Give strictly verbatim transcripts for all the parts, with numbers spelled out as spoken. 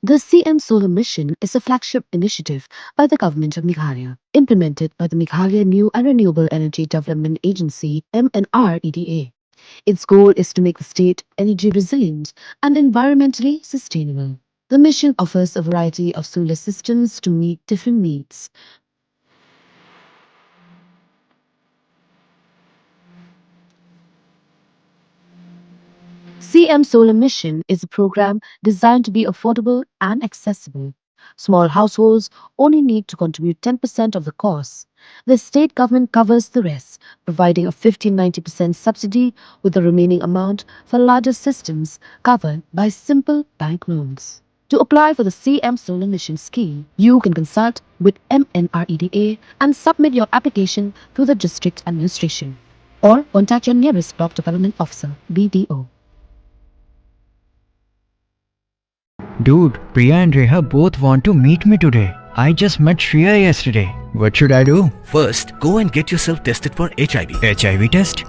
The C M Solar Mission is a flagship initiative by the Government of Meghalaya, implemented by the Meghalaya New and Renewable Energy Development Agency, M N R E D A. Its goal is to make the state energy resilient and environmentally sustainable. The mission offers a variety of solar systems to meet different needs. C M Solar Mission is a program designed to be affordable and accessible. Small households only need to contribute ten percent of the cost. The state government covers the rest, providing a fifty ninety percent subsidy, with the remaining amount for larger systems covered by simple bank loans. To apply for the C M Solar Mission scheme, you can consult with M N R E D A and submit your application to the district administration, or contact your nearest block development officer, B D O. Dude, Priya and Reha both want to meet me today. I just met Shreya yesterday. What should I do? First, go and get yourself tested for H I V. H I V test?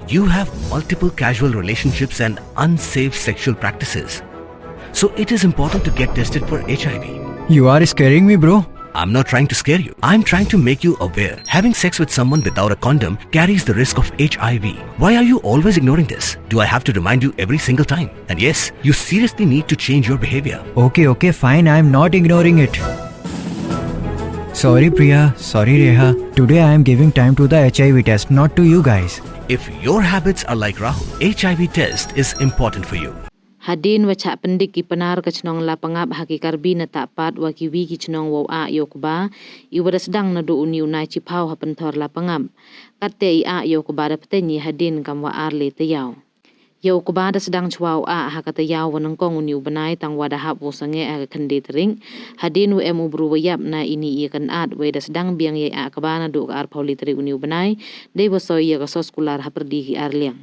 You have multiple casual relationships and unsafe sexual practices. So it is important to get tested for H I V. You are scaring me, bro. I'm not trying to scare you. I'm trying to make you aware. Having sex with someone without a condom carries the risk of H I V. Why are you always ignoring this? Do I have to remind you every single time? And yes, you seriously need to change your behavior. Okay, okay, fine. I'm not ignoring it. Sorry, Priya. Sorry, Reha. Today I am giving time to the H I V test, not to you guys. If your habits are like Rahul, H I V test is important for you. Hadien wa chah pyndik ki Pnar ka chnong Lapangap ha ki Karbi na Tahpat wa kiwi ki chnong wow ah yow kba, i wa da sdang naduh uni u nai chiphaw ha Pynthor Lapangap. Katte i ah yow kba da pteng i hadien kam wa ar le tayaaw. Yow kba da sdang chwa u ah ha ka tayaaw wa nyngkong uni u bnai, tang wa da hap wow sangeh ha ka khyndai tarik. Hadien wa em u bru wa yap na ini i ya kynad, wei da sdang biang ya i ah kba naduh ka arphaw le tarik uni u bnai, dei wa soi ya ka sos kular ha pyrdi ki ar liang.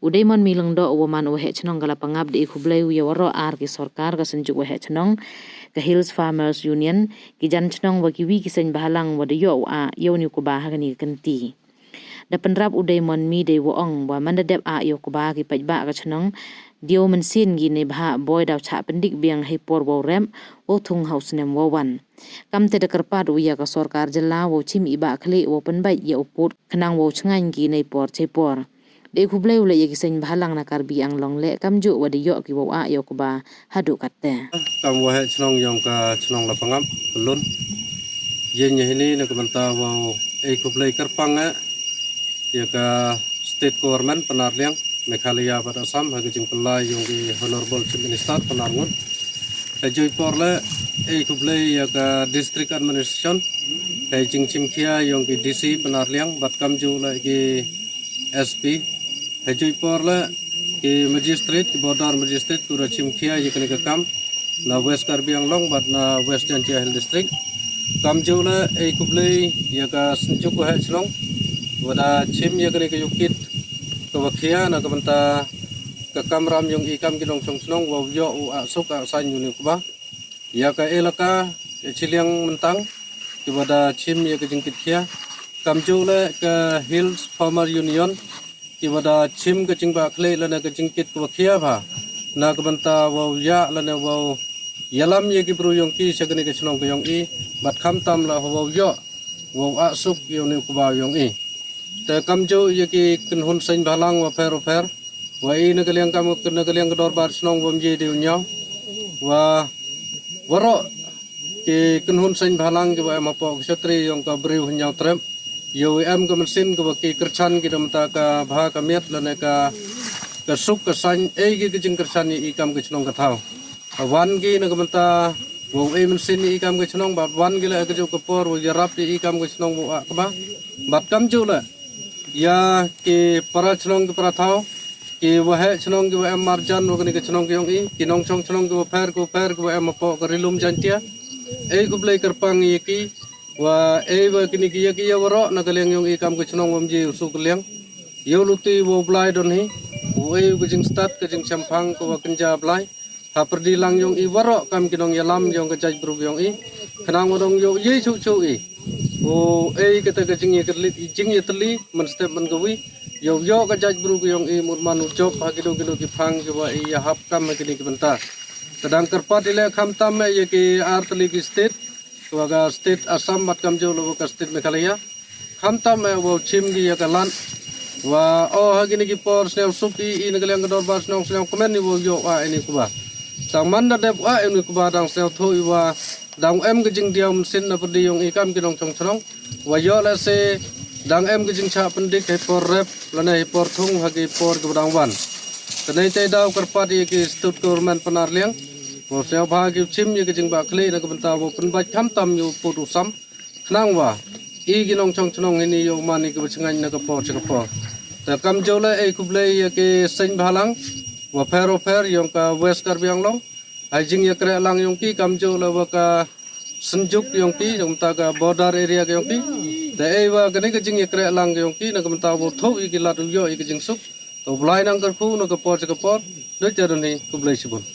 U Damon Milyngdoh u wa man u waheh chnong ka Lapangap da e khublei u ya waroh ar ki sorkar, ka Synjuk Waheh Chnong, ka Hills Farmers Union, ki jan chnong wa kiwi ki seng bhalang wa da yoh u ah yow ni u kba ha kani ka kynti. Da pynrap u Damon Mi dei wa ong wa man da dep ah yow kba ki paidbah ka chnong, dei wow mynsiem ki neibhah boi daw chah pyndik biang hei por wow rep, wow thung ha u snem wow wan. Kamte da kyrpad u ya ka sorkar jylla wow chim i bah khlieh wow pynbeit ya u pud khnang wow chngaiñ ki nei por chei por. Da e khublei u leh ya ki seng bhalang na Karbi Anglong leh kamjooh wa da yoh ki wow ah yow kba haduh katte. Kam waheh chnong yong ka chnong Lapangap, Pyllun. Yei ya hini na ka bynta wow e khublei kyrpang eh ya ka State Government Pnar liang, Meghalaya bad Assam, ha ka jingpynlai yong ki Honorable Chief Minister Pnar ngut. Hajooh i por leh, e khublei ya ka District Administration, ha i jingchimkhia yong ki D C Pnar liang, bad kamjooh leh ki S P. Hajooh i por leh, ki Magistrate, ki Border Magistrate, ki wa da chimkhia ya kani ka kam na West Karbi Anglong bad na West Jaintia Hills District. Kamjooh leh, e khublei ya ka Synjuk Waheh Chnong, wa da chim ya kani ka yukit ka wa khia na ka bynta ka kamram yong i kam ki nongchong chnong wow yoh u ah suk ah saiñ u ni u kba. Ya ka elaka, ya chiliang myntang, ki wa da chim ya ka jingkit khia. Kamjooh leh ka Hills Farmer Union, ki wa da chim ka jingbah khlieh lane ka jingkit ka wa khia bha na ka bynta wow yah lane wow yalam ya ki bru yong ki cha kani ka chnong ka yong i, bad khamtam leh wow yoh wow ah suk yow ni u kba yong i. Te kamjooh ya ki kynhun seng bhalang wa pher wa pher, wa i na ka liang kam, na ka liang ka dorbar chnong wa ym ye dei u ñiaw, wa waroh ki kynhun seng bhalang ki wa em hapoh ka chatri yong ka briew Hynñiewtrep, yow em ka mynsiem ka wa ki kyrchan ki da mynta ka bha ka miat lane ka, ka suk ka saiñ, e ki ka jingkyrchan ya i kam ka chnong ka thaw. Wan ki na ka bynta wow e mynsiem ya i kam ka chnong, bad wan ki leh ha ka jooh ka por wow yarap ya i kam ka chnong wow ah kba. Bad kamjooh leh ya ki para chnong ki para thaw, ki waheh chnong ki wa em marjan wa kani ka chnong ka yong i, ki nongchong chnong ki wa pher ki wa pher ki wa em hapoh ka Ri Lum Jaintia. E khublei kyrpang ya ki, wa e wa kini ki ya ki ya waroh na ka liang yong i kam ka chnong wa ym ye u suk ka liang. Yow luti wow Blai don hi, u e u ka jingstad ka jingchemphang ka wa kynja Blai ha pyrdi lang yong i waroh kam ki nongyalam yong ka jaitbru yong i. Khnang wa dang yow ye chuh chuh i, u e kata ka jingya ka lit i jingya tylli mynstep man ka wi, yow yoh ka jaitbru yong i mut man u jop ha ki du ki du ki phang ki wa i ya hap kam ha kini ki bynta. Ka dang kyrpad i leh khamtam eh ya ki ar tylli ki state, wa ka state Assam bad kamjooh le wa ka state Meghalaya. Khamtam eh wow chim ki ya ka lad. Wa o ha kini ki por sñiaw suk i, i na ka liang ka dorbar chnong sñiaw kmen i wow yoh wa ini kuba. Tang man da dep wa ini kuba dang sñiaw thoh i wa dang em ka jingdiaw mynsiem na pyrdi yong i kam ki nongchong chnong. Wa yoh leh se dang em ka jingchah pyndik hei por rep, lane hei por thung ha ki por ki ba dang wan. Te neitæ daw kyrpad i ya ki state government Pynarliang wow sñiawbha ki u chim ya ka jingbakla na ka bynta wow pynbait khamtam ya u pud u sam. Khnang wa i ki nongchong chnong hini yow man i ki wa chngaiñ na ka por cha ka por. Te kamjooh le e khublei ya ki seiñ bhalang wa pher wa pher yong ka West Karbi Anglong. Hei jingyakrehlang yong ki kamjooh le wa ka synjuk yong ki, yong ta ka border area ka yong ki. Te e wa kani ka jingyakrehlang yong ki na ka bynta wow thoh i ki lad u yoh i ki jingsuk. To Blai nang kyrkhu na ka por cha ka por. Doi te don hi, khublei chibun.